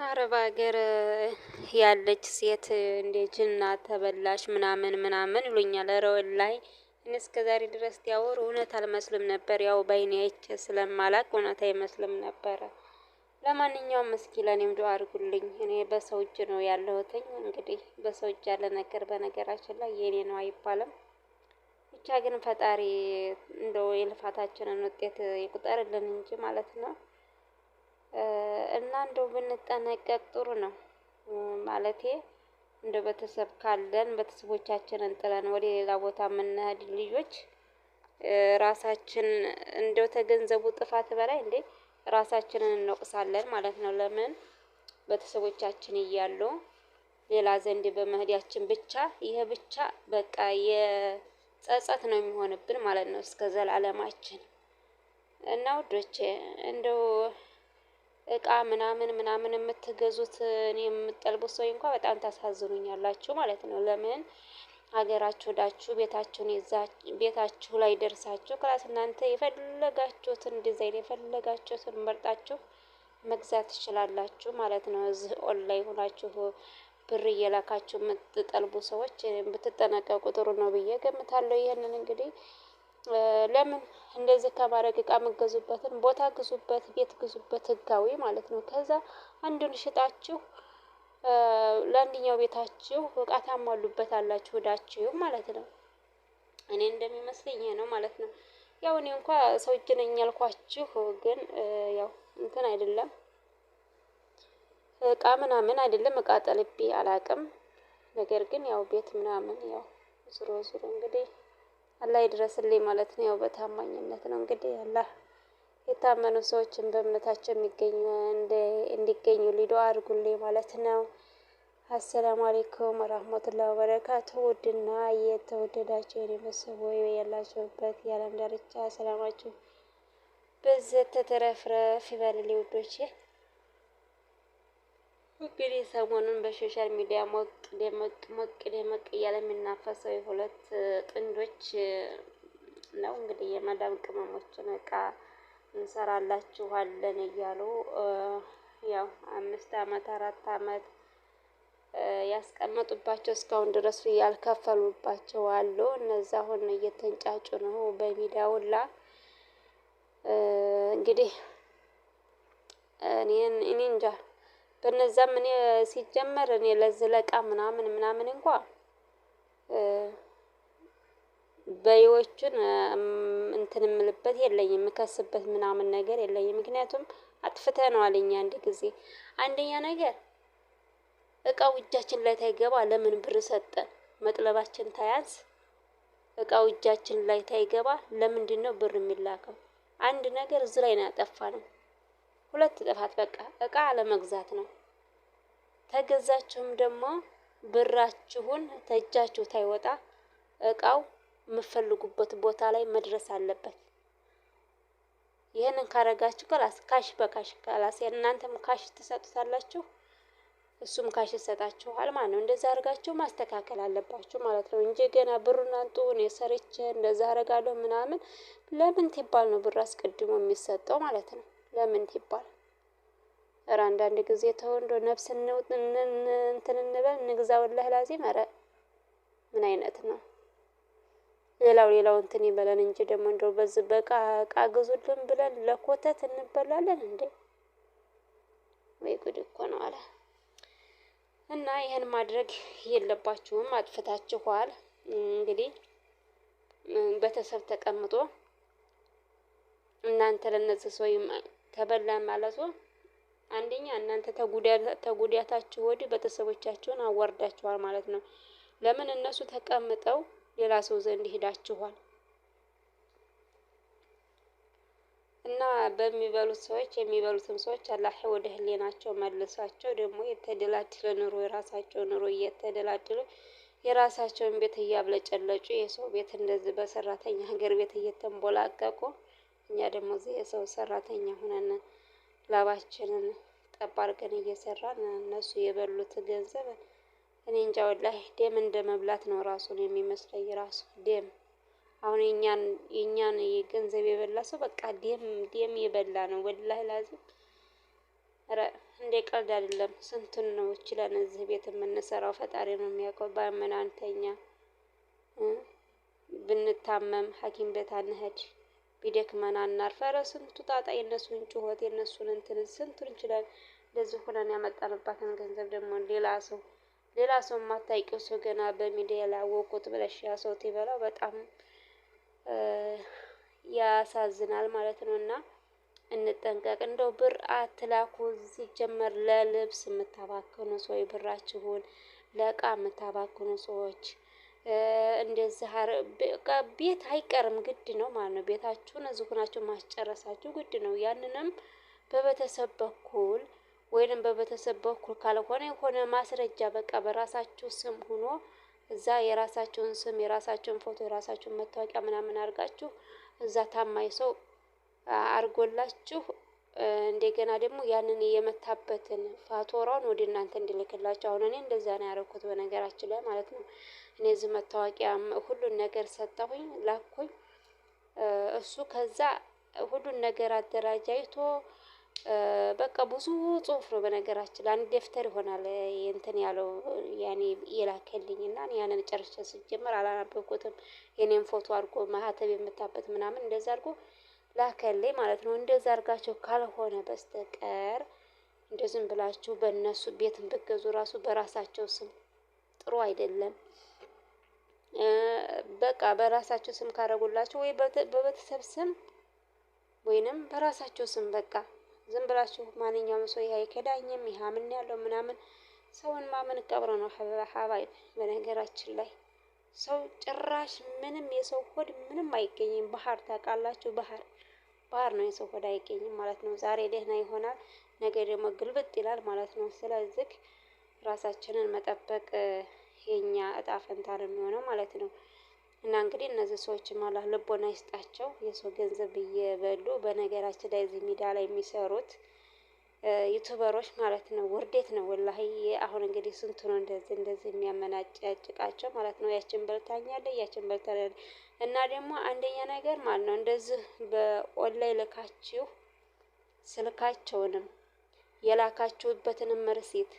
አረብ ሀገር ያለች ሴት እንደ ጅና ተበላሽ ምናምን ምናምን ይሉኛል። ኧረ ወላሂ እኔ እስከ ዛሬ ድረስ ያወሩ እውነት አልመስልም ነበር። ያው ባይኔ አይቼ ስለማላቅ እውነት አይመስልም ነበረ። ለማንኛውም እስኪ ለእኔም ዱአ አድርጉልኝ። እኔ በሰው እጅ ነው ያለሁትኝ። እንግዲህ በሰው እጅ ያለ ነገር በነገራችን ላይ የኔ ነው አይባልም። ብቻ ግን ፈጣሪ እንደው የልፋታችንን ውጤት ይቁጠርልን እንጂ ማለት ነው። እና እንደው ብንጠነቀቅ ጥሩ ነው። ማለቴ እንደው ቤተሰብ ካለን ቤተሰቦቻችንን ጥለን ወደ ሌላ ቦታ የምንሄድ ልጆች ራሳችን እንደው ተገንዘቡ ጥፋት በላይ እንዴ ራሳችንን እንወቅሳለን ማለት ነው። ለምን ቤተሰቦቻችን እያሉ ሌላ ዘንድ በመሄዳችን ብቻ ይሄ ብቻ በቃ የጸጸት ነው የሚሆንብን ማለት ነው እስከ ዘላለማችን። እና ውዶቼ እንደው እቃ ምናምን ምናምን የምትገዙት እኔ የምትጠልቡት ሰው እንኳን በጣም ታሳዝኑኛላችሁ ማለት ነው። ለምን ሀገራችሁ ሄዳችሁ ቤታችሁን ቤታችሁ ላይ ደርሳችሁ خلاص እናንተ የፈለጋችሁትን ዲዛይን የፈለጋችሁትን መርጣችሁ መግዛት ትችላላችሁ ማለት ነው። እዚህ ኦንላይን ሆናችሁ ብር እየላካችሁ የምትጠልቡ ሰዎች ብትጠነቀቁ ጥሩ ነው ብዬ ገምታለሁ። ይህንን እንግዲህ ለምን እንደዚህ ከማድረግ እቃ የምትገዙበትን ቦታ ግዙበት፣ ቤት ግዙበት፣ ህጋዊ ማለት ነው። ከዛ አንዱን ሽጣችሁ ለአንደኛው ቤታችሁ እቃ ታሟሉበት አላችሁ እዳችሁ ማለት ነው። እኔ እንደሚመስለኝ ይሄ ነው ማለት ነው። ያው እኔ እንኳ ሰው እጅ ነኝ ያልኳችሁ ግን ያው እንትን አይደለም እቃ ምናምን አይደለም፣ እቃ ጠልቤ አላቅም። ነገር ግን ያው ቤት ምናምን ያው ዙሮ ዙሮ እንግዲህ አላህ ይድረስልኝ ማለት ነው። ያው በታማኝነት ነው እንግዲህ አላህ የታመኑ ሰዎችን በእምነታቸው የሚገኙ እንዲገኙ ሊዶ አድርጉልኝ ማለት ነው። አሰላሙ አሌይኩም ወራህመቱላሂ ወበረካቱ። ውድና የተወደዳችሁ የኔ ቤተሰቦች ያላችሁበት የዓለም ዳርቻ ሰላማችሁ በዘተ ተተረፍረፍ ይበልልኝ ውዶቼ። እንግዲህ ሰሞኑን በ social media ሞቅ ደመቅ ሞቅ ደመቅ እያለ የሚናፈሰው የሁለት ጥንዶች ነው። እንግዲህ የመዳም ቅመሞችን እቃ እንሰራላችኋለን እያሉ ያው 5 አመት 4 አመት ያስቀመጡባቸው እስካሁን ድረስ ያልከፈሉባቸው አሉ። እነዛ አሁን እየተንጫጩ ነው በሚዲያ ሁላ። እንግዲህ እኔ እንጃ በነዛም እኔ ሲጀመር እኔ ለዚህ ለቃ ምናምን ምናምን እንኳ በይዎቹን እንትን የምልበት የለኝም፣ የምከስበት ምናምን ነገር የለኝም። ምክንያቱም አጥፍተነዋል እኛ አንድ ጊዜ። አንደኛ ነገር እቃው እጃችን ላይ ታይገባ ለምን ብር ሰጠን? መጥለባችን ታያንስ እቃው እጃችን ላይ ታይገባ ለምንድን ነው ብር የሚላከው? አንድ ነገር እዚህ ላይ ነው ያጠፋነው። ሁለት ጥፋት በቃ እቃ አለመግዛት ነው። ተገዛችሁም ደግሞ ብራችሁን ተእጃችሁ ታይወጣ እቃው የምትፈልጉበት ቦታ ላይ መድረስ አለበት። ይህንን ካረጋችሁ خلاص cash በ cash خلاص እናንተም cash ትሰጡታላችሁ፣ እሱም cash ይሰጣችኋል ማለት ነው። እንደዛ አድርጋችሁ ማስተካከል አለባችሁ ማለት ነው እንጂ ገና ብሩን አንጡ እኔ ሰርቼ እንደዛ አረጋለሁ ምናምን ለምን ትባል ነው ብር አስቀድሞ የሚሰጠው ማለት ነው። ለምን ትባል? ኧረ አንዳንድ ጊዜ ተው እንደው ነፍስ እንትን እንበል እንግዛ። ወላሂ ላዚም ኧረ ምን አይነት ነው? ሌላው ሌላው እንትን ይበለን እንጂ ደግሞ እንደው በዚህ በቃ እቃ ግዙልን ብለን ለኮተት እንበላለን እንዴ? ወይ ጉድ እኮ ነው አለ። እና ይህን ማድረግ የለባችሁም። አጥፍታችኋል። እንግዲህ ቤተሰብ ተቀምጦ እናንተ ለነዚህ ሰው ተበላን ማለቱ አንደኛ እናንተ ተጉዳታችሁ ወዲህ ቤተሰቦቻችሁን አዋርዳችኋል ማለት ነው። ለምን እነሱ ተቀምጠው ሌላ ሰው ዘንድ ሄዳችኋል። እና በሚበሉት ሰዎች የሚበሉትም ሰዎች አላህ ወደ ህሊናቸው መልሷቸው ደግሞ የተደላደለ ኑሮ የራሳቸው ኑሮ እየተደላደሉ የራሳቸውን ቤት እያብለጨለጩ የሰው ቤት እንደዚህ በሰራተኛ ሀገር ቤት እየተንቦላቀቁ እኛ ደግሞ እዚህ የሰው ሰራተኛ ሆነን ላባችንን ጠብ አድርገን እየሰራን እነሱ የበሉት ገንዘብ እኔ እንጃ ወላሂ ደም እንደ መብላት ነው ራሱን የሚመስለኝ። ራሱ ደም አሁን የኛን ገንዘብ የበላ ሰው በቃ ደም ደም የበላ ነው ወላሂ ላዚም። ኧረ እንደ ቀልድ አይደለም። ስንቱን ነው ችለን እዚህ ቤት የምንሰራው? ፈጣሪ ነው የሚያውቀው። ባመን አንተኛ፣ ብንታመም ሐኪም ቤት አንሄድ፣ ቢደክመን አናርፍ። ኧረ ስንቱ ጣጣ፣ የእነሱን ጩኸት የእነሱን እንትን ስንቱን እንችላለን። እንደዚህ ሆነን ያመጣንባትን ገንዘብ ደግሞ ሌላ ሰው የማታውቂው ሰው ገና በሚዲያ ላይ አወቁት ብለሽ ያ ሰው ትበላው በጣም ያሳዝናል ማለት ነው። እና እንጠንቀቅ። እንደው ብር አትላኩ። ሲጀመር ለልብስ የምታባክኑ ሰዎች፣ ብራችሁን ለእቃ የምታባክኑ ሰዎች እንደዚህ ቤት አይቀርም፣ ግድ ነው ማለት ነው። ቤታችሁን እዚሁ ሆናችሁ ማስጨረሳችሁ ግድ ነው። ያንንም በቤተሰብ በኩል ወይንም በቤተሰብ በኩል ካልሆነ የሆነ ማስረጃ በቃ በራሳችሁ ስም ሆኖ እዛ የራሳችሁን ስም፣ የራሳችሁን ፎቶ፣ የራሳችሁን መታወቂያ ምናምን አድርጋችሁ እዛ ታማኝ ሰው አድርጎላችሁ እንደገና ደግሞ ያንን የመታበትን ፋቶራውን ወደ እናንተ እንዲልክላችሁ። አሁን እኔ እንደዛ ነው ያደረኩት በነገራችን ላይ ማለት ነው። እኔ እዚህ መታወቂያ ሁሉን ነገር ሰጠሁኝ፣ ላኩኝ። እሱ ከዛ ሁሉን ነገር አደራጃይቶ በቃ ብዙ ጽሁፍ ነው በነገራችን ላይ፣ አንድ ደፍተር ይሆናል እንትን ያለው ያኔ የላከልኝ፣ እና ያንን ጨርሼ ስጀምር አላነበብኩትም። የኔን ፎቶ አድርጎ ማህተብ የመታበት ምናምን እንደዛ አድርጎ ላከልኝ ማለት ነው። እንደዛ አድርጋችሁ ካልሆነ በስተቀር እንደ ዝም ብላችሁ በእነሱ ቤትን ብትገዙ ራሱ በራሳቸው ስም ጥሩ አይደለም። በቃ በራሳቸው ስም ካደረጉላችሁ ወይ በቤተሰብ ስም ወይንም በራሳቸው ስም፣ በቃ ዝም ብላችሁ ማንኛውም ሰው ይሄ አይከዳኝም፣ ይሄ አምን ያለው ምናምን፣ ሰውን ማመን ቀብር ነው ሀባይ። በነገራችን ላይ ሰው ጭራሽ ምንም የሰው ሆድ ምንም አይገኝም። ባህር ታውቃላችሁ፣ ባህር ባህር ነው፣ የሰው ሆድ አይገኝም ማለት ነው። ዛሬ ደህና ይሆናል፣ ነገ ደግሞ ግልብጥ ይላል ማለት ነው። ስለዚህ ራሳችንን መጠበቅ የኛ እጣ ፈንታ ነው የሚሆነው ማለት ነው። እና እንግዲህ እነዚህ ሰዎችም አላህ ልቦና ይስጣቸው፣ የሰው ገንዘብ እየበሉ። በነገራችን ላይ እዚህ ሚዲያ ላይ የሚሰሩት ዩቱበሮች ማለት ነው፣ ውርዴት ነው ወላሂ። አሁን እንግዲህ ስንቱ ነው እንደዚህ እንደዚህ የሚያመናጫጭቃቸው ማለት ነው። ያችን በልታኛለች፣ ያችን በልታኛለች። እና ደግሞ አንደኛ ነገር ማለት ነው፣ እንደዚህ በኦንላይን ልካችሁ ስልካቸውንም የላካችሁበትንም receipt፣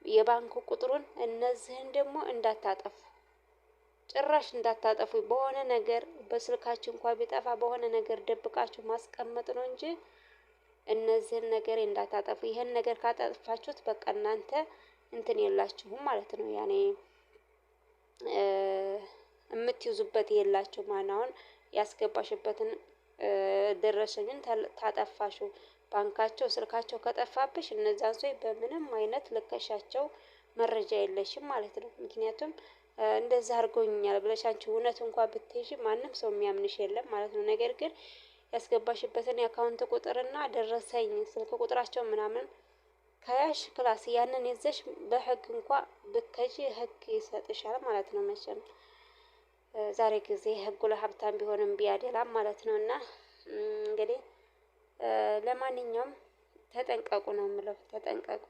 የባንክ ቁጥሩን፣ እነዚህን ደግሞ እንዳታጠፉ፣ ጭራሽ እንዳታጠፉ። በሆነ ነገር በስልካችሁ እንኳ ቢጠፋ በሆነ ነገር ደብቃችሁ ማስቀመጥ ነው እንጂ እነዚህን ነገር እንዳታጠፉ። ይህን ነገር ካጠፋችሁት በቃ እናንተ እንትን የላችሁም ማለት ነው። ያኔ የምትይዙበት የላችሁም። አሁን ያስገባሽበትን ደረሰኝን ታጠፋሽው፣ ባንካቸው ስልካቸው ከጠፋብሽ እነዛን ሰዎች በምንም አይነት ልከሻቸው መረጃ የለሽም ማለት ነው። ምክንያቱም እንደዛ አድርጎኛል ብለሽ አንቺ እውነት እንኳን ብትይዢ ማንም ሰው የሚያምንሽ የለም ማለት ነው። ነገር ግን ያስገባሽበትን የ account ቁጥርና ደረሰኝ፣ ስልክ ቁጥራቸው ምናምን ከያሽ خلاص ያንን ይዘሽ በህግ እንኳ ብትከጂ ህግ ይሰጥሻል ማለት ነው። መቼም ዛሬ ጊዜ ህጉ ለሀብታም ቢሆንም ቢያደላም ማለት ነው። እና እንግዲህ ለማንኛውም ተጠንቀቁ ነው የምለው፣ ተጠንቀቁ።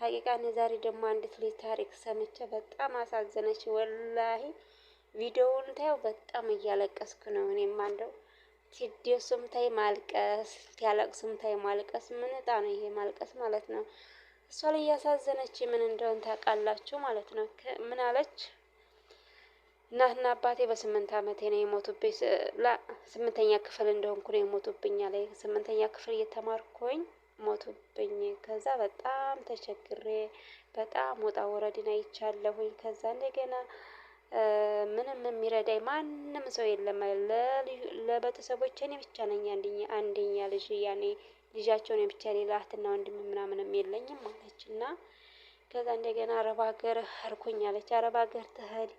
ሀቂቃ እኔ ዛሬ ደግሞ አንዲት ልጅ ታሪክ ሰምቼ በጣም አሳዘነች። ወላሂ ቪዲዮውን ታየው በጣም እያለቀስኩ ነው። እኔም አንደው ሲደሱም ታይ ማልቀስ፣ ሲያለቅሱም ታይ ማልቀስ፣ ምን እጣ ነው ይሄ ማልቀስ ማለት ነው። እሷ ላይ እያሳዘነች ምን እንደሆነ ታውቃላችሁ ማለት ነው። ምን አለች? እናትና አባቴ በ8 አመቴ ነው የሞቱብኝ። 8ኛ ክፍል እንደሆንኩ ነው የሞቱብኝ አለ። 8ኛ ክፍል እየተማርኩኝ ሞቱብኝ። ከዛ በጣም ተቸግሬ በጣም ውጣ ውረድን አይቻለሁኝ። ከዛ እንደገና ምንም የሚረዳኝ ማንም ሰው የለም። ለቤተሰቦቼ እኔ ብቻ ነኝ አንደኛ አንደኛ ልጅ፣ ያኔ ልጃቸው እኔ ብቻ፣ ሌላ እህትና ወንድም ምናምንም የለኝም አለች። እና ከዛ እንደገና አረብ ሀገር ሄድኩኝ አለች። አረብ ሀገር ትሄድ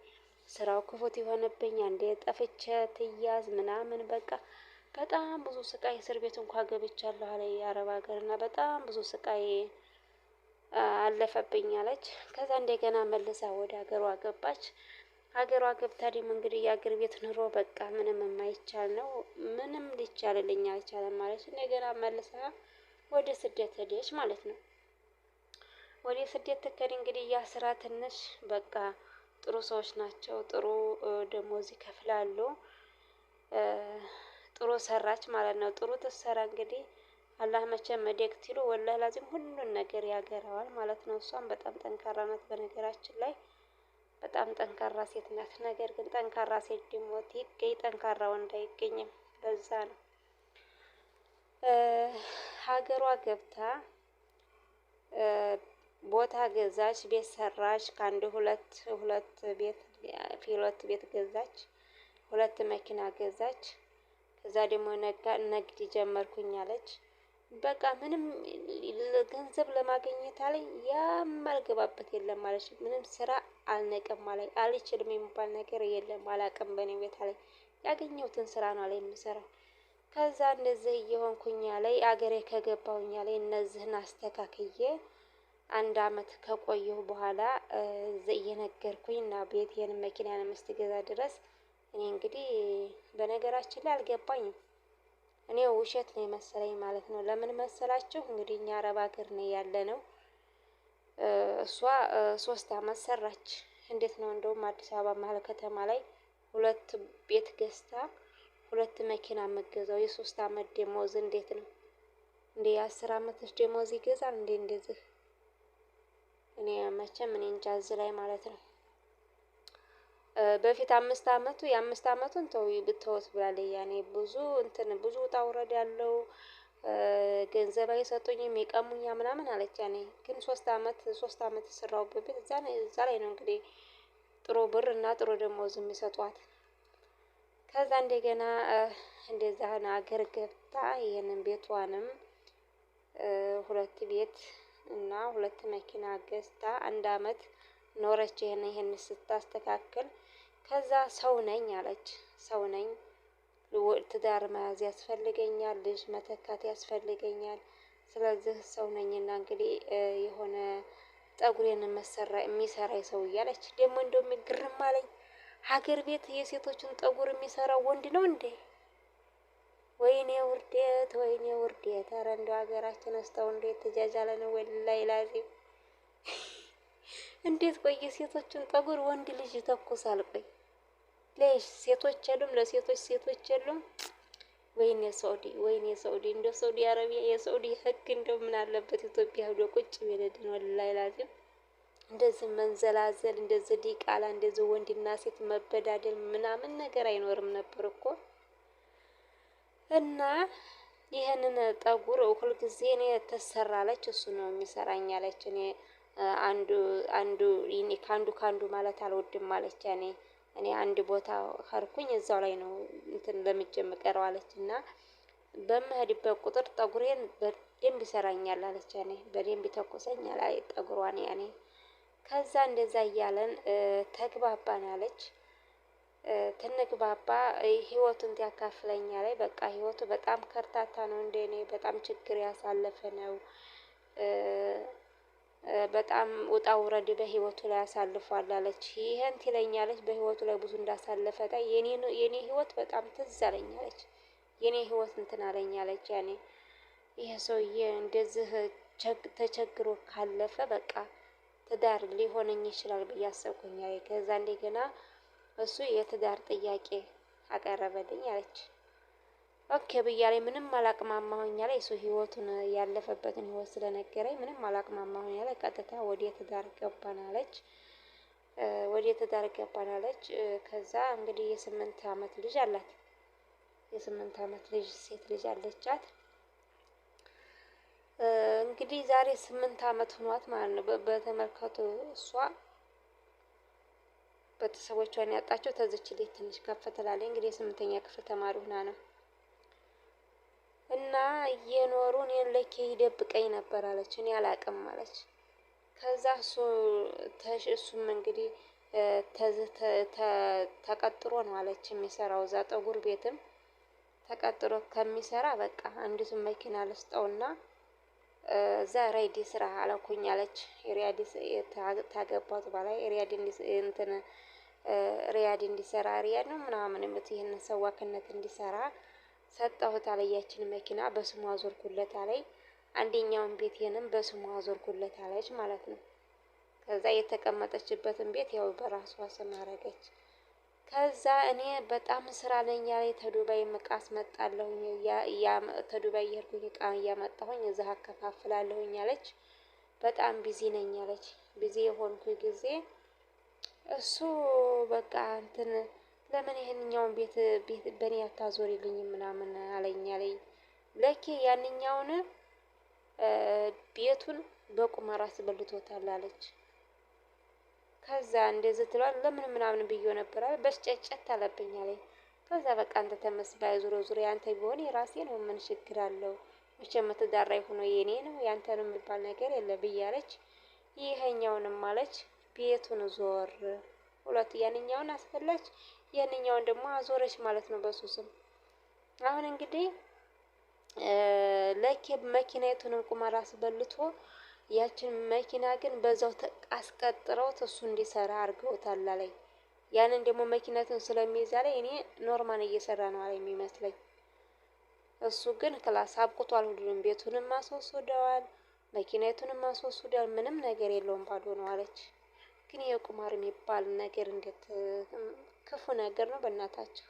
ስራው ክፉት የሆነብኝ፣ አንዴ ጠፍቼ ትያዝ ምናምን፣ በቃ በጣም ብዙ ስቃይ፣ እስር ቤት እንኳ ገብቻለሁ አለ የአረብ ሀገር፣ እና በጣም ብዙ ስቃይ አለፈብኝ አለች። ከዛ እንደገና መልሳ ወደ ሀገሯ ገባች። ሀገሯ ገብታ ደግሞ እንግዲህ የአገር ቤት ኑሮ በቃ ምንም የማይቻል ነው። ምንም ሊቻልልኝ አልቻለም ማለች። እንደገና መልሳ ወደ ስደት ሄደች ማለት ነው። ወደ ስደት ትከድ እንግዲህ ያ ስራ ትንሽ በቃ ጥሩ ሰዎች ናቸው፣ ጥሩ ደሞዝ ይከፍላሉ። ጥሩ ሰራች ማለት ነው። ጥሩ ትሰራ እንግዲህ አላህ መቼም መደግ ሲሉ ወላሂ ላዚም ሁሉን ነገር ያገራዋል ማለት ነው። እሷም በጣም ጠንካራ ናት። በነገራችን ላይ በጣም ጠንካራ ሴት ናት። ነገር ግን ጠንካራ ሴት ደግሞ ይገኝ ጠንካራ ወንድ አይገኝም። በዛ ነው ሀገሯ ገብታ ቦታ ገዛች፣ ቤት ሰራች። ከአንድ ሁለት ሁለት ቤት ሁለት ቤት ገዛች፣ ሁለት መኪና ገዛች። ከዛ ደግሞ ነግድ ጀመርኩኝ አለች። በቃ ምንም ገንዘብ ለማግኘት አለኝ ያማልገባበት የለም አለች። ምንም ስራ አልነቅም አለኝ፣ አልችልም የሚባል ነገር የለም፣ አላቅም በእኔ ቤት አለኝ። ያገኘሁትን ስራ ነው አለኝ የምሰራው። ከዛ እንደዚህ እየሆንኩኝ አለኝ አገሬ ከገባሁኝ አለኝ እነዚህን አስተካክዬ አንድ አመት ከቆየሁ በኋላ እየነገርኩኝ እና ቤቴን መኪናን እስክገዛ ድረስ እኔ እንግዲህ በነገራችን ላይ አልገባኝም። እኔ ውሸት ነው የመሰለኝ ማለት ነው። ለምን መሰላችሁ? እንግዲህ እኛ አረብ ሀገር ነው ያለነው። እሷ 3 አመት ሰራች። እንዴት ነው እንደውም አዲስ አበባ መሀል ከተማ ላይ ሁለት ቤት ገዝታ ሁለት መኪና የምገዛው የ3 አመት ደሞዝ እንዴት ነው እንዴ? የ10 አመት ደሞዝ ይገዛል እንዴ? እንደዚህ እኔ መቼም እኔ እንጃ እዚህ ላይ ማለት ነው። በፊት 5 አመቱ የ5 አመቱን ተው ብተውት ብላለች። ያኔ ብዙ እንትን ብዙ ውጣ ውረድ ያለው ገንዘብ አይሰጡኝም ይቀሙኛ ምናምን አለች። ያኔ ግን 3 አመት 3 አመት የሰራሁበት ቤት እዛ ላይ ነው እንግዲህ ጥሩ ብር እና ጥሩ ደሞዝ የሚሰጧት። ከዛ እንደገና እንደዛ ሀገር ገብታ ይህንን ቤቷንም ሁለት ቤት እና ሁለት መኪና ገዝታ አንድ አመት ኖረች። ይህን ስታስተካክል ከዛ ሰው ነኝ አለች። ሰው ነኝ፣ ትዳር መያዝ ያስፈልገኛል፣ ልጅ መተካት ያስፈልገኛል። ስለዚህ ሰው ነኝና እንግዲህ የሆነ ጠጉሬን መሰራ የሚሰራ ሰው እያለች ደግሞ እንደውም ግርም አለኝ። ሀገር ቤት የሴቶችን ጠጉር የሚሰራው ወንድ ነው እንዴ? ወይኔ ውርደት፣ ወይኔ ውርደት! ኧረ እንደው ሀገራችን አስተው እንዴት ተጃጃለ ነው ወላሂ ላዚም። እንዴት ቆይ የሴቶችን ጠጉር ወንድ ልጅ ይተኩሳል? ቆይ ለሽ ሴቶች የሉም? ለሴቶች ሴቶች የሉም? ወይኔ ሳውዲ፣ ወይኔ ሳውዲ፣ እንደው ሳውዲ አረቢያ የሳውዲ ህግ እንደው ምን አለበት ኢትዮጵያ ሄዶ ቁጭ ቢልልን ወላሂ ላዚም። እንደዚህ መንዘላዘል፣ እንደዚህ ዲቃላ፣ እንደዚህ ወንድና ሴት መበዳደል ምናምን ነገር አይኖርም ነበር እኮ። እና ይህንን ጠጉር ሁልጊዜ እኔ ተሰራለች እሱ ነው የሚሰራኝ አለች። እኔ አንዱ አንዱ እኔ ከአንዱ ከአንዱ ማለት አልወድም አለች። እኔ አንድ ቦታ ኸርኩኝ እዛው ላይ ነው እንትን ለምጄ የምቀረው አለች። እና በምሄድበት ቁጥር ጠጉሬን በደንብ ይሰራኛል አለች። ያኔ በደንብ ይተኩሰኛል አይ ጠጉሯን ያኔ። ከዛ እንደዛ እያለን ተግባባን አለች። ትንግባባ ህይወቱን ያካፍለኛል ላይ በቃ ህይወቱ በጣም ከርታታ ነው፣ እንደ እኔ በጣም ችግር ያሳለፈ ነው። በጣም ውጣ ውረድ በህይወቱ ላይ አሳልፏል አለች። ይሄን ትለኛለች በህይወቱ ላይ ብዙ እንዳሳለፈ የኔ ህይወት በጣም ትዝ አለኝ አለች። የኔ ህይወት እንትን አለኝ አለች። ያኔ ይሄ ሰውዬ እንደዚህ ተቸግሮ ካለፈ በቃ ትዳር ሊሆነኝ ይችላል ብዬ አሰብኩኝ አለች። ከዛ እንደገና እሱ የትዳር ጥያቄ አቀረበልኝ አለች። Okay ብያለኝ ምንም አላቅማማሁኝ አለች። እሱ ህይወቱን ያለፈበትን ህይወት ስለነገረኝ ምንም አላቅማማሁኝ አለች። ቀጥታ ወደ ትዳር ገባን አለች። ወደ ትዳር ገባን አለች። ከዛ እንግዲህ የ8 አመት ልጅ አላት። የ8 አመት ልጅ ሴት ልጅ አለቻት። እንግዲህ ዛሬ 8 አመት ሆኗት ማለት ነው። በተመልከቱ እሷ ቤተሰቦቿን ያጣቸው ተዝች ልጅ ትንሽ ከፍ ትላለች። እንግዲህ የስምንተኛ ክፍል ተማሪ ሆና ነው። እና እየኖሩ እኔን ለኬ ይደብቀኝ ነበር አለች። እኔ አላቅም አለች። ከዛ እሱም እንግዲህ ተቀጥሮ ነው አለች የሚሰራው እዛ ጠጉር ቤትም ተቀጥሮ ከሚሰራ በቃ አንዲቱን መኪና ልስጠውና እዛ ራይድ ስራ አለኩኝ አለች። ሪያድ ታገባት በኋላ ሪያድ እንትን ሪያድ እንዲሰራ ሪያድ ነው ምናምን የምት ይህን ሰዋክነት እንዲሰራ ሰጠሁት አለች። ያችን መኪና በስሙ አዞርኩለት አለች። አንደኛውን ቤቴንም በስሙ አዞርኩለት አለች ማለት ነው። ከዛ የተቀመጠችበትን ቤት ያው በራሷ ስም አረገች። ከዛ እኔ በጣም ስራ ነኝ ያለኝ ተዱባይ እቃ አስመጣለሁኝ፣ ተዱባይ እየሄድኩኝ እቃ እያመጣሁኝ እዛ አከፋፍላለሁኝ አለች። በጣም busy ነኝ አለች። Busy የሆንኩ ጊዜ እሱ በቃ እንትን ለምን ይሄንኛውን ቤት በእኔ አታዞሪልኝም ምናምን አለኝ አለኝ። ለኬ ያንኛውን ቤቱን በቁማር አስበልቶታል አለች። ከዛ እንደዚህ ትሏል ለምን ምናምን ብዬው ነበር አለ። በስጨጨት አለብኝ አለኝ። ከዛ በቃ አንተ ተመስባይ ዙሮ ዙሮ ያንተ ቢሆን የራሴ ነው፣ ምን ችግር አለው? መቼም ትዳር ሆኖ የኔ ነው ያንተ ነው የሚባል ነገር የለ ብያለች። ይሄኛውንም አለች ቤቱን ዞር ሁለቱ ያንኛውን አስፈላች፣ ያንኛውን ደግሞ አዞረች ማለት ነው በሱ ስም። አሁን እንግዲህ ለኬ መኪናይቱንም ቁማር አስበልቶ ያችን መኪና ግን በዛው አስቀጥረውት እሱ እንዲሰራ አድርገውታል አለኝ። ያንን ደግሞ መኪናቱን ስለሚይዝ አለኝ እኔ normal እየሰራ ነው አለኝ የሚመስለኝ። እሱ ግን خلاص አብቅቷል። ሁሉንም ቤቱንም አስወስደዋል፣ መኪናይቱንም አስወስደዋል። ምንም ነገር የለውም ባዶ ነው አለች። ግን የቁማር የሚባል ነገር እንዴት ክፉ ነገር ነው በእናታቸው።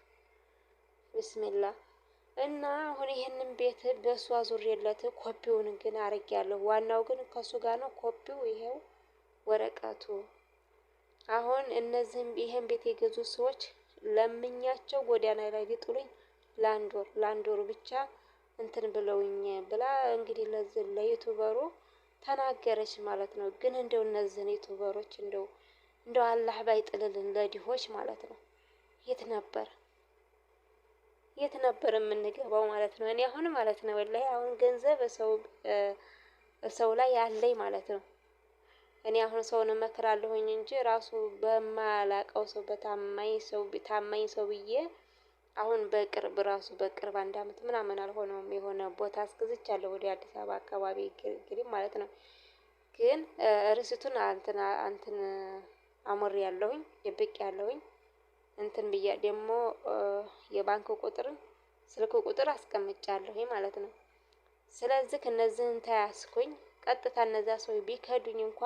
ብስሚላ እና አሁን ይህንን ቤት በእሱ አዙሬለት ኮፒውን ግን አርጌያለሁ። ዋናው ግን ከሱ ጋር ነው። ኮፒው ይሄው ወረቀቱ። አሁን እነዚህም ይሄን ቤት የገዙ ሰዎች ለምኛቸው ጎዳና ላይ ሊጥሉኝ ለአንድ ወር ለአንድ ወር ብቻ እንትን ብለውኝ ብላ እንግዲህ ለዚህ ለ YouTuber ኡ ተናገረች ማለት ነው። ግን እንደው እነዚህን YouTuber ኦች እንደው እንደው አላህ ባይጥልልን ለድሆች ማለት ነው የት ነበር የት ነበር የምንገባው ማለት ነው። እኔ አሁን ማለት ነው ወላሂ አሁን ገንዘብ ሰው ሰው ላይ ያለኝ ማለት ነው። እኔ አሁን ሰውን እመክራለሁኝ እንጂ ራሱ በማላቀው ሰው በታማኝ ሰው ታማኝ ሰው ብዬ አሁን በቅርብ ራሱ በቅርብ አንድ አመት ምናምን አልሆነውም የሆነ ቦታ አስገዝቻለሁ ወደ አዲስ አበባ አካባቢ ግሪ ማለት ነው። ግን ርስቱን አንትን አንትን አሞሬ ያለሁኝ ደብቄ ያለሁኝ እንትን ብዬ ደግሞ የባንክ ቁጥር ስልክ ቁጥር አስቀምጫለሁኝ ማለት ነው። ስለዚህ እነዚህን ተያዝኩኝ ቀጥታ እነዚያ ሰው ቢከዱኝ እንኳ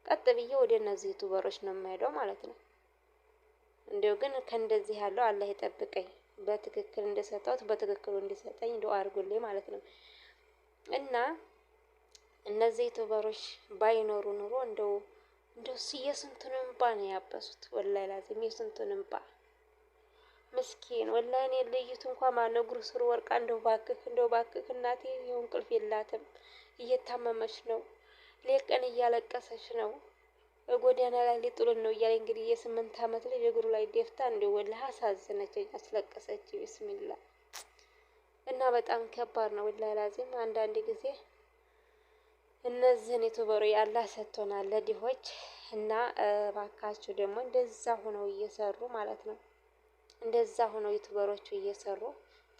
ቀጥ ብዬ ወደ እነዚህ YouTuber ኦች ነው የምሄደው ማለት ነው። እንዲያው ግን ከእንደዚህ ያለው አላህ ይጠብቀኝ። በትክክል እንደሰጠሁት በትክክሉ እንዲሰጠኝ ዱአ አድርጉልኝ ማለት ነው። እና እነዚህ YouTuber ኦች ባይኖሩ ኑሮ እንደው እንደው የስንቱን እንባ ነው ያበሱት። ወላሂ ላዚም የስንቱን እንባ ምስኪን ወላሂ። እኔ ልይቱ እንኳን ማነው እግሩ ስር ወርቃ እንደው ባክህ እንደው ባክህ እናቴ ይኸው እንቅልፍ የላትም እየታመመች ነው፣ ሌት ቀን እያለቀሰች ነው፣ ጎዳና ላይ ሊጥሉን ነው እያለ እንግዲህ የ8 አመት ልጅ እግሩ ላይ ደፍታ እንደው ወላሂ አሳዘነችኝ፣ አስለቀሰች። ቢስሚላ እና በጣም ከባድ ነው ወላሂ ላዚም አንዳንድ ጊዜ እነዚህን YouTuber ኡ አላህ ሰጥቶናል ለድሆች እና እባካችሁ ደግሞ እንደዛ ሆነው እየሰሩ ማለት ነው። እንደዛ ሆነው YouTuber ኦቹ እየሰሩ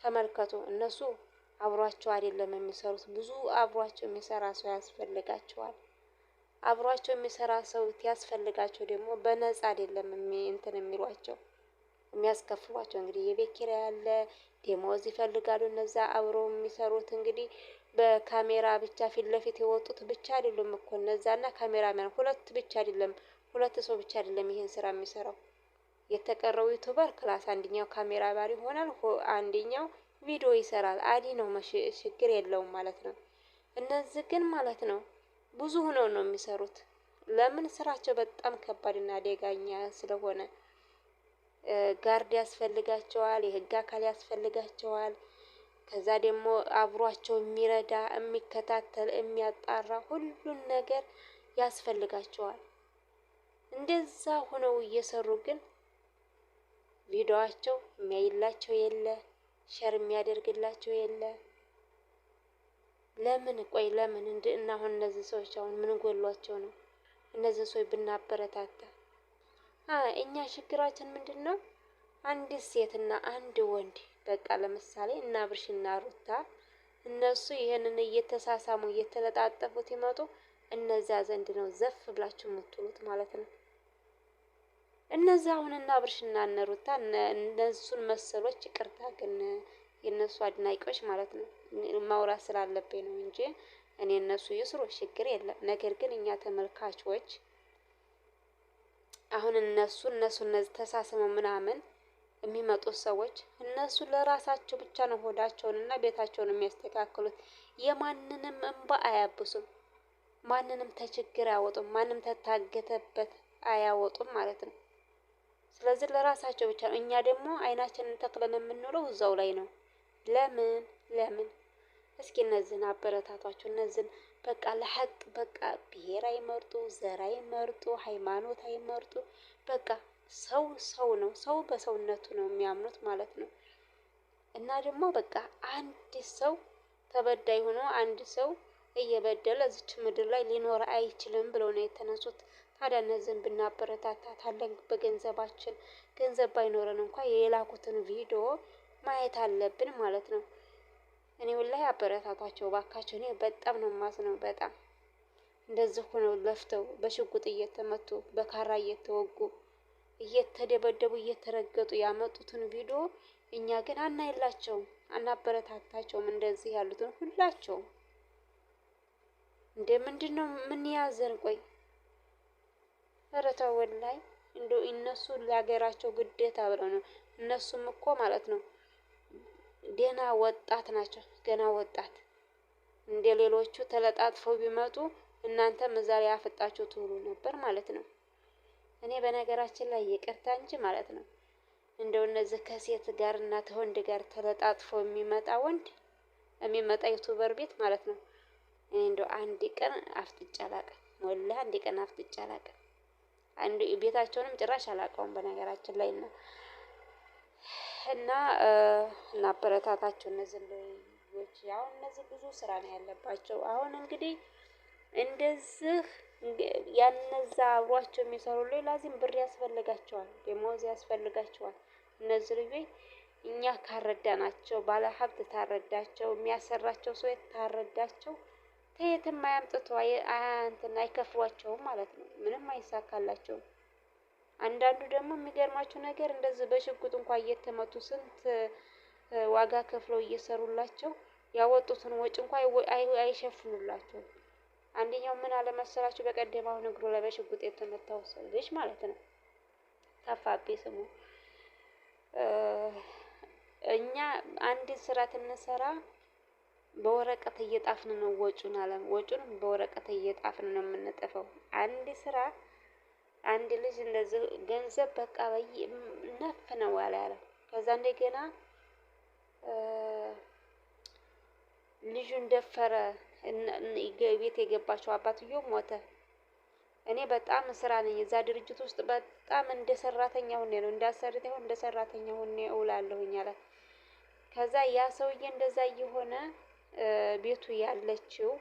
ተመልከቱ። እነሱ አብሯቸው አይደለም የሚሰሩት። ብዙ አብሯቸው የሚሰራ ሰው ያስፈልጋቸዋል። አብሯቸው የሚሰራ ሰው ያስፈልጋቸው ደግሞ በነፃ አይደለም እንትን የሚሏቸው የሚያስከፍሏቸው። እንግዲህ የቤት ኪራይ አለ፣ ደሞዝ ይፈልጋሉ። እነዛ አብሮ የሚሰሩት እንግዲህ በካሜራ ብቻ ፊት ለፊት የወጡት ብቻ አይደሉም እኮ እነዛና ካሜራማን ሁለት ብቻ አይደለም፣ ሁለት ሰው ብቻ አይደለም ይሄን ስራ የሚሰራው። የተቀረው YouTuber خلاص አንደኛው ካሜራ ባሪ ይሆናል፣ አንደኛው ቪዲዮ ይሰራል። አዲ ነው ችግር የለውም ማለት ነው። እነዚህ ግን ማለት ነው ብዙ ሆነው ነው የሚሰሩት። ለምን ስራቸው በጣም ከባድና አደጋኛ ስለሆነ guard ያስፈልጋቸዋል፣ የህግ አካል ያስፈልጋቸዋል። ከዛ ደግሞ አብሯቸው የሚረዳ የሚከታተል፣ የሚያጣራ ሁሉን ነገር ያስፈልጋቸዋል። እንደዛ ሆነው እየሰሩ ግን ቪዲዮአቸው የሚያይላቸው የለ፣ share የሚያደርግላቸው የለ። ለምን ቆይ ለምን እንደ እና አሁን እነዚህ ሰዎች አሁን ምን ጎሏቸው ነው? እነዚህ ሰዎች ብናበረታታ እኛ ችግራችን ምንድን ነው? አንድ ሴትና አንድ ወንድ በቃ ለምሳሌ እና አብርሽና ሩታ እነሱ ይህንን እየተሳሳሙ እየተለጣጠፉት ይመጡ እነዚያ ዘንድ ነው ዘፍ ብላችሁ የምትሉት ማለት ነው። እነዚያ አሁን እና አብርሽና እነ ሩታ እነሱን መሰሎች ይቅርታ ግን የእነሱ አድናቂዎች ማለት ነው ማውራት ስላለብኝ ነው እንጂ እኔ እነሱ ይስሩ ችግር የለም። ነገር ግን እኛ ተመልካቾች አሁን እነሱ እነዚህ ተሳስመው ምናምን የሚመጡት ሰዎች እነሱ ለራሳቸው ብቻ ነው ሆዳቸውን እና ቤታቸውን የሚያስተካክሉት። የማንንም እንባ አያብሱም። ማንንም ተችግር አያወጡም። ማንም ተታገተበት አያወጡም ማለት ነው። ስለዚህ ለራሳቸው ብቻ ነው። እኛ ደግሞ አይናችንን ተክለን የምንውለው እዛው ላይ ነው። ለምን ለምን? እስኪ እነዚህን አበረታቷቸው። እነዚህን በቃ ለሀቅ በቃ ብሔር አይመርጡ፣ ዘር አይመርጡ፣ ሃይማኖት አይመርጡ። በቃ ሰው ሰው ነው። ሰው በሰውነቱ ነው የሚያምኑት ማለት ነው። እና ደግሞ በቃ አንድ ሰው ተበዳይ ሆኖ አንድ ሰው እየበደለ እዚች ምድር ላይ ሊኖር አይችልም ብለው ነው የተነሱት። ታዲያ እነዚህን ብናበረታታ ታለን በገንዘባችን ገንዘብ ባይኖረን እንኳ የላኩትን ቪዲዮ ማየት አለብን ማለት ነው። እኔ ወላሂ አበረታቷቸው ባካቸው። እኔ በጣም ነው የማዝነው። በጣም እንደዚህ ሆነው ለፍተው በሽጉጥ እየተመቱ በካራ እየተወጉ እየተደበደቡ እየተረገጡ ያመጡትን ቪዲዮ እኛ ግን አናይላቸውም፣ አናበረታታቸውም። እንደዚህ ያሉትን ሁላቸውም እንደ ምንድን ነው ምን ያዘን? ቆይ ኧረ ተው ወላሂ እንደው እነሱ ለሀገራቸው ግዴታ ብለው ነው። እነሱም እኮ ማለት ነው ገና ወጣት ናቸው። ገና ወጣት እንደ ሌሎቹ ተለጣጥፈው ቢመጡ እናንተም እዛ ላይ አፍጣችሁ ትውሉ ነበር ማለት ነው። እኔ በነገራችን ላይ ይቅርታ እንጂ ማለት ነው እንደው እነዚህ ከሴት ጋር እና ከወንድ ጋር ተለጣጥፎ የሚመጣ ወንድ የሚመጣ YouTuber ቤት ማለት ነው። እኔ እንደው አንድ ቀን አፍጥጬ አላውቅም። ወላሂ አንድ ቀን አፍጥጬ አላውቅም። አንድ ቤታቸውንም ጭራሽ አላውቀውም በነገራችን ላይ እና እናበረታታቸው እነዚህ ልጆች። አሁን እነዚህ ብዙ ስራ ነው ያለባቸው። አሁን እንግዲህ እንደዚህ ያነዛ አብሯቸው የሚሰሩ ላይ ላዚም ብር ያስፈልጋቸዋል፣ ደሞዝ ያስፈልጋቸዋል። እነዚህ ልጆች እኛ ካረዳናቸው፣ ባለ ሀብት ታረዳቸው፣ የሚያሰራቸው ሰው ታረዳቸው፣ ከየትም አያምጥቶ እንትን አይከፍሏቸውም ማለት ነው። ምንም አይሳካላቸውም። አንዳንዱ ደግሞ የሚገርማቸው ነገር እንደዚህ በሽጉጥ እንኳ እየተመቱ ስንት ዋጋ ከፍለው እየሰሩላቸው ያወጡትን ወጪ እንኳ አይሸፍኑላቸውም። አንደኛው ምን አለመሰላችሁ፣ በቀደም አሁን እግሩ ላይ በሽጉጥ የተመታው ልጅ ማለት ነው፣ ጠፋብኝ ስሙ። እኛ አንድ ስራ ትንሰራ በወረቀት እየጣፍን ነው ወጩን አለ ወጩን በወረቀት እየጣፍን ነው የምንጠፈው። አንድ ስራ አንድ ልጅ እንደዚህ ገንዘብ በቃ ነፍ ነው ያለ ያለ። ከዛ እንደገና ልጁን ደፈረ። ቤት የገባቸው አባትየው ሞተ። እኔ በጣም ስራ ነኝ እዛ ድርጅት ውስጥ በጣም እንደ ሰራተኛ ሆኜ ነው እንዳሰርተ እንደ ሰራተኛ ሆኜ እውላለሁኝ አለ። ከዛ ያ ሰውዬ እንደዛ እየሆነ ቤቱ ያለችው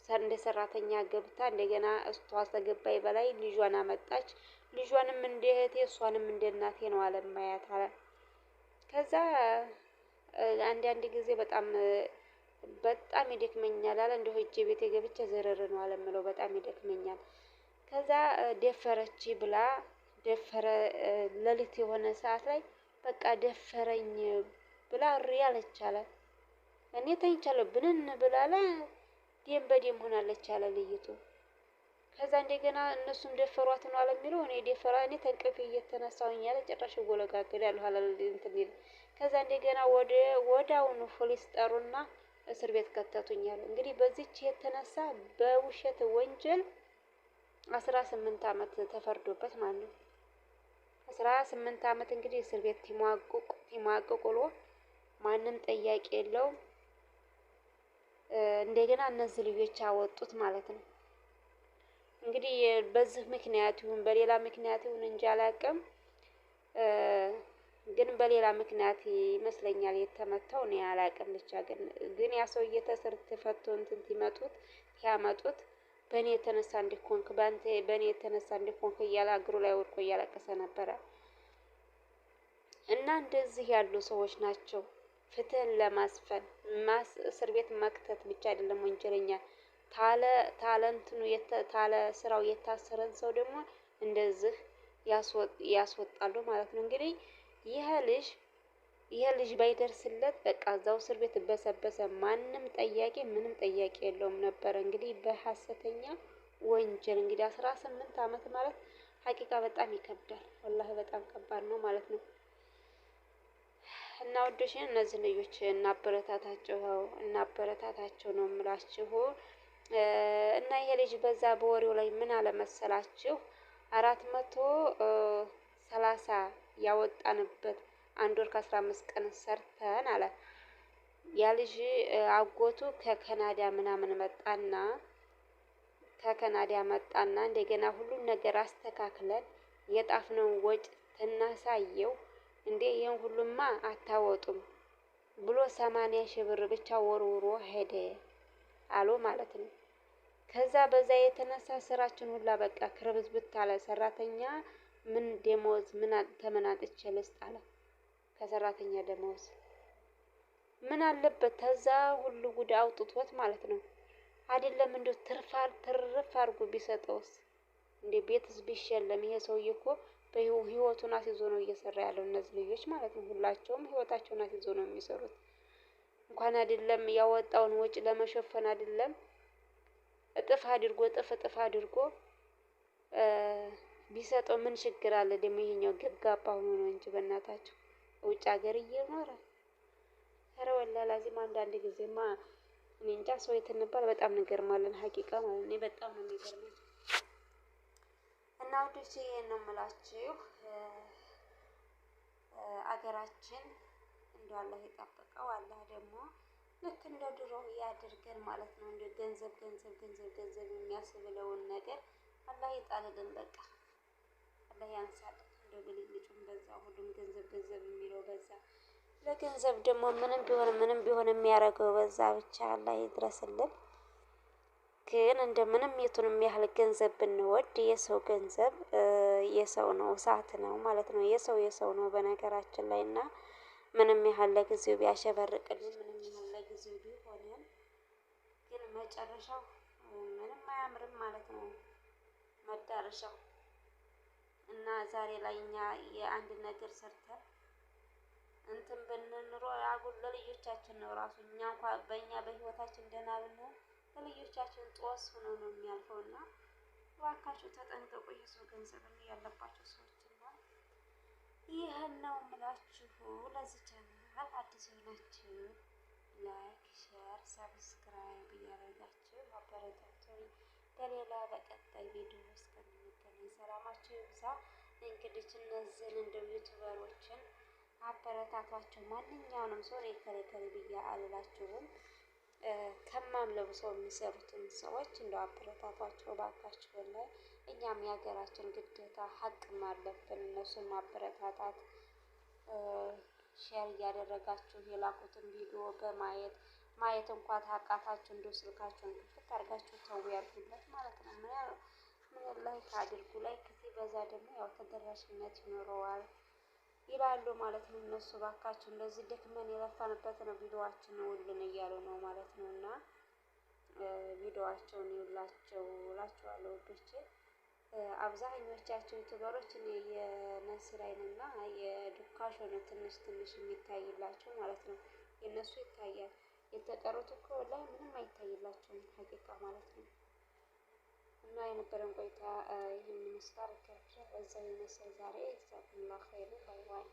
እንደ ሰራተኛ ገብታ እንደገና እሷ ተገባይ በላይ ልጇን አመጣች። ልጇንም እንደ እህቴ እሷንም እንደ እናቴ ነው አለ ማያት አለ። ከዛ አንዳንድ ጊዜ በጣም በጣም ይደክመኛል አለ። እንደው ሂጄ ቤቴ ገብቼ ዘረር ነው አለ የምለው በጣም ይደክመኛል። ከዛ ደፈረች ብላ ደፈረ ሌሊት የሆነ ሰዓት ላይ በቃ ደፈረኝ ብላ እሪ አለች አለ። እኔ ተኝቻለሁ ብንን ብላለ ደም በደም ሆናለች አለ ልይቱ። ከዛ እንደገና እነሱም ደፈሯት ነው አለ የሚለው። እኔ ደፈራ እኔ ተንቅልፌ እየተነሳሁኝ ያለ ጭራሽ እወለጋገዳለሁ አለ እንትን ይል። ከዛ እንደገና ወደ ወዳውኑ ፖሊስ ጠሩና እስር ቤት ከተቱኛል። እንግዲህ በዚች የተነሳ በውሸት ወንጀል 18 አመት ተፈርዶበት ማለት ነው። 18 አመት እንግዲህ እስር ቤት ቲሟቅቅ ውሎ ማንም ጠያቂ የለውም። እንደገና እነዚህ ልጆች አወጡት ማለት ነው። እንግዲህ በዚህ ምክንያት ይሁን በሌላ ምክንያት ይሁን እንጂ አላውቅም፣ ግን በሌላ ምክንያት ይመስለኛል የተመታው። እኔ አላውቅም። ብቻ ግን ያ ሰውዬ ተስር ተፈቶ እንትን ሲመጡት ሲያመጡት በእኔ የተነሳ እንዲኮንክ በአንተ በእኔ የተነሳ እንዲኮንክ እያለ እግሩ ላይ ወድቆ እያለቀሰ ነበረ። እና እንደዚህ ያሉ ሰዎች ናቸው ፍትህን ለማስፈን እስር ቤት መክተት ብቻ አይደለም ወንጀለኛ ታለ ታለንትኑ ታለ ስራው የታሰረን ሰው ደግሞ እንደዚህ ያስወጣሉ ማለት ነው። እንግዲህ ይህ ልጅ ይህ ልጅ ባይደርስለት በቃ እዛው እስር ቤት በሰበሰ። ማንም ጠያቂ ምንም ጠያቂ የለውም ነበረ። እንግዲህ በሀሰተኛ ወንጀል እንግዲህ 18 አመት ማለት ሀቂቃ በጣም ይከብዳል። ወላሂ በጣም ከባድ ነው ማለት ነው። እና ውዶች እነዚህ ልጆች እናበረታታቸው እናበረታታቸው ነው የምላችሁ። እና ይሄ ልጅ በዛ በወሬው ላይ ምን አለመሰላችሁ 430 ያወጣንበት 1 ወር ከ15 ቀን ሰርተን አለ። ያ ልጅ አጎቱ ከካናዳ ምናምን መጣና፣ ከካናዳ መጣና እንደገና ሁሉን ነገር አስተካክለን የጣፍነውን ወጭ ትናሳየው፣ እንዴ ይህን ሁሉማ አታወጡም ብሎ 80,000 ብር ብቻ ወርውሮ ሄደ አሉ ማለት ነው። ከዛ በዛ የተነሳ ስራችን ሁላ በቃ ክርብዝ ብታለ። ሰራተኛ ምን ደሞዝ ምን ተመናጥቼ ልስጥ አለ። ከሰራተኛ ደሞዝ ምን አለበት ተዛ ሁሉ ጉድ አውጥቶት ማለት ነው። አይደለም እንደው ትርፋል ትርፍ አድርጎ ቢሰጠውስ? እንደ ቤትስ ቢሸለም? ይሄ ሰውዬ እኮ ህይወቱን አስይዞ ነው እየሰራ ያለው፣ እነዚህ ልጆች ማለት ነው። ሁላቸውም ህይወታቸውን አስይዞ ነው የሚሰሩት። እንኳን አይደለም ያወጣውን ወጪ ለመሸፈን አይደለም እጥፍ አድርጎ እጥፍ እጥፍ አድርጎ ቢሰጠው ምን ችግር አለ? ደግሞ ይሄኛው ገብጋባ ሆኖ ነው እንጂ በእናታቸው ውጭ ሀገር እየኖረ። ኧረ ወላሂ ላዚም አንዳንድ ጊዜማ እኔ እንጃ ሰው የትንባል በጣም እንገርማለን። ሀቂቃ ማለት እኔ በጣም ነው የሚገርመኝ። እና ውዶቼ ይሄን ነው የምላችሁ። አገራችን እንደው አላህ ይጠብቀው። አላህ ደግሞ ልክ እንደ ድሮ ያድርገን ማለት ነው። እንደ ገንዘብ ገንዘብ ገንዘብ ገንዘብ የሚያስብለውን ነገር አላህ ይጣልልን። በቃ አላህ ያንሳልን። እንደው ብልጭልጩም በዛ፣ ሁሉም ገንዘብ ገንዘብ የሚለው በዛ። ለገንዘብ ደግሞ ምንም ቢሆን ምንም ቢሆን የሚያደርገው በዛ። ብቻ አላህ ይድረስልን። ግን እንደ ምንም የቱንም ያህል ገንዘብ ብንወድ የሰው ገንዘብ የሰው ነው፣ እሳት ነው ማለት ነው። የሰው የሰው ነው በነገራችን ላይ። እና ምንም ያህል ለጊዜው ቢያሸበርቅልን፣ ምንም ያህል ለጊዜው ቢሆንም ግን መጨረሻው ምንም አያምርም ማለት ነው መዳረሻው። እና ዛሬ ላይ እኛ የአንድ ነገር ሰርተን እንትን ብንኖር አጉል ለልጆቻችን ነው ራሱ። እኛ እንኳ በእኛ በህይወታችን ደህና ብንሆን ለልጆቻችን ጦስ ሆኖ ነው የሚያልፈው። እና እባካችሁ ተጠንቀቁ። የሰው ገንዘብ ያለባቸው ሰዎች እና ይህን ነው የምላችሁ። ለዚህ ቻናል አዲስ የሆናችሁ like፣ share፣ subscribe እያደረጋችሁ አበረታቱኝ። በሌላ በቀጣይ ቪዲዮ እስከምንገናኝ ሰላማችሁ ይብዛ። እንግዲህ እነዚህን እንደው ዩቱበሮችን አበረታቷቸው። ማንኛውንም ሰው እኔ ከሌ ከሌ ብዬ አልላችሁም። ከማምለው ሰው የሚሰሩትን ሰዎች እንደው አበረታቷቸው እባካችሁ። ላይ እኛም የሀገራችን ግዴታ ሀቅም አለብን እነሱን ማበረታታት። Share እያደረጋችሁ የላኩትን ቪዲዮ በማየት፣ ማየት እንኳ ታቃታችሁ እንደው ስልካችሁን ክፍት አድርጋችሁ ተው ያልኩለት ማለት ነው። ምን like አድርጉ። Like ሲበዛ ደግሞ ያው ተደራሽነት ይኖረዋል ይላሉ ማለት ነው። እነሱ ባካችሁ እንደዚህ ደክመን የለፋንበት ነው ቪዲዮዋችን ውልን እያሉ ነው ማለት ነው። እና ቪዲዮዋቸውን ይውላቸው እላችኋለሁ ውዶቼ። አብዛኞቻቸው ዩቱበሮች እኔ የነስራይንና የዱካሾ ነው ትንሽ ትንሽ የሚታይላቸው ማለት ነው። የእነሱ ይታያል። የተቀሩት እኮ ላይ ምንም አይታይላቸውም ሀቂቃ ማለት ነው። እና የነበረን ቆይታ ይህን ይመስላል። ከፍ በዛው ይመስል ዛሬ ጀዛኩሙላህ ኸይረን። Bye bye።